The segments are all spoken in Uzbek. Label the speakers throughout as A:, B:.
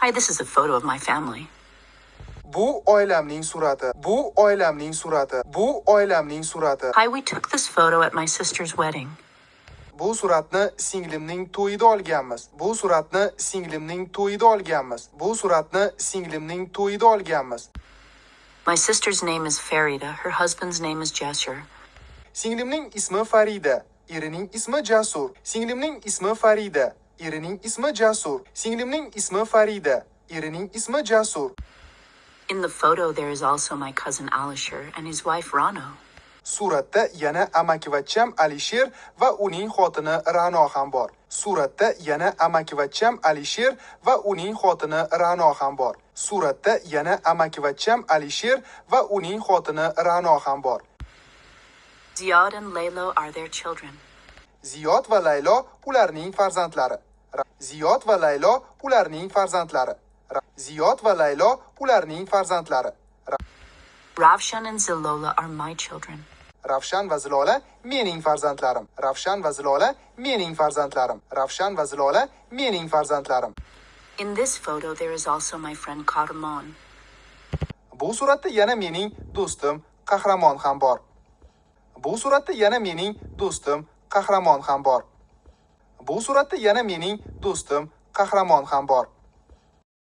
A: Hi, this is a photo of my family.
B: Bu oilamning surati. Bu oilamning surati. Bu oilamning surati.
A: Hi, we took this photo at my sister's wedding.
B: Bu suratni singlimning to'yida olganmiz. Bu suratni singlimning to'yida olganmiz. Bu suratni singlimning to'yida olganmiz.
A: My sister's name is Farida. Her husband's name is Jasur.
B: Singlimning ismi Farida, erining ismi Jasur. Singlimning ismi Farida, erining ismi Jasur. Singlimning ismi Farida, erining ismi Jasur.
A: In the photo, there is also my cousin Alisher and his wife Rano.
B: Suratda yana amakivachcham Alisher va uning xotini Ra'no ham bor. Suratda yana amakivachcham Alisher va uning xotini Ra'no ham bor. Suratda yana amakivachcham Alisher va uning xotini Ra'no ham bor.
A: Ziyad and Laylo are their children.
B: Ziyod va Laylo ularning farzandlari. Ziyod va Laylo ularning farzandlari. Ziyod va Laylo ularning farzandlari.
A: Ravshan and Zilola are my children.
B: Ravshan va Zilola mening farzandlarim. Ravshan va Zilola mening farzandlarim. Ravshan va Zilola mening farzandlarim.
A: In this photo, there is also my friend Kahramon.
B: Bu suratda yana mening do'stim Qahramon ham bor. Bu suratda yana mening do'stim Qahramon ham bor. Bu suratda yana mening do'stim Qahramon ham bor.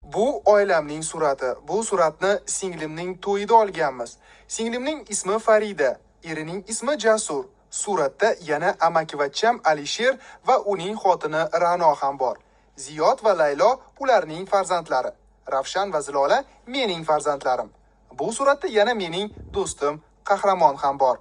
B: Bu oilamning surati. Bu suratni singlimning to'yida olganmiz. Singlimning ismi Farida, erining ismi Jasur. Suratda yana amakivachcham Alisher va uning xotini Ra'no ham bor. Ziyod va Laylo ularning farzandlari. Ravshan va Zilola mening farzandlarim. Bu suratda yana mening do'stim Qahramon ham bor.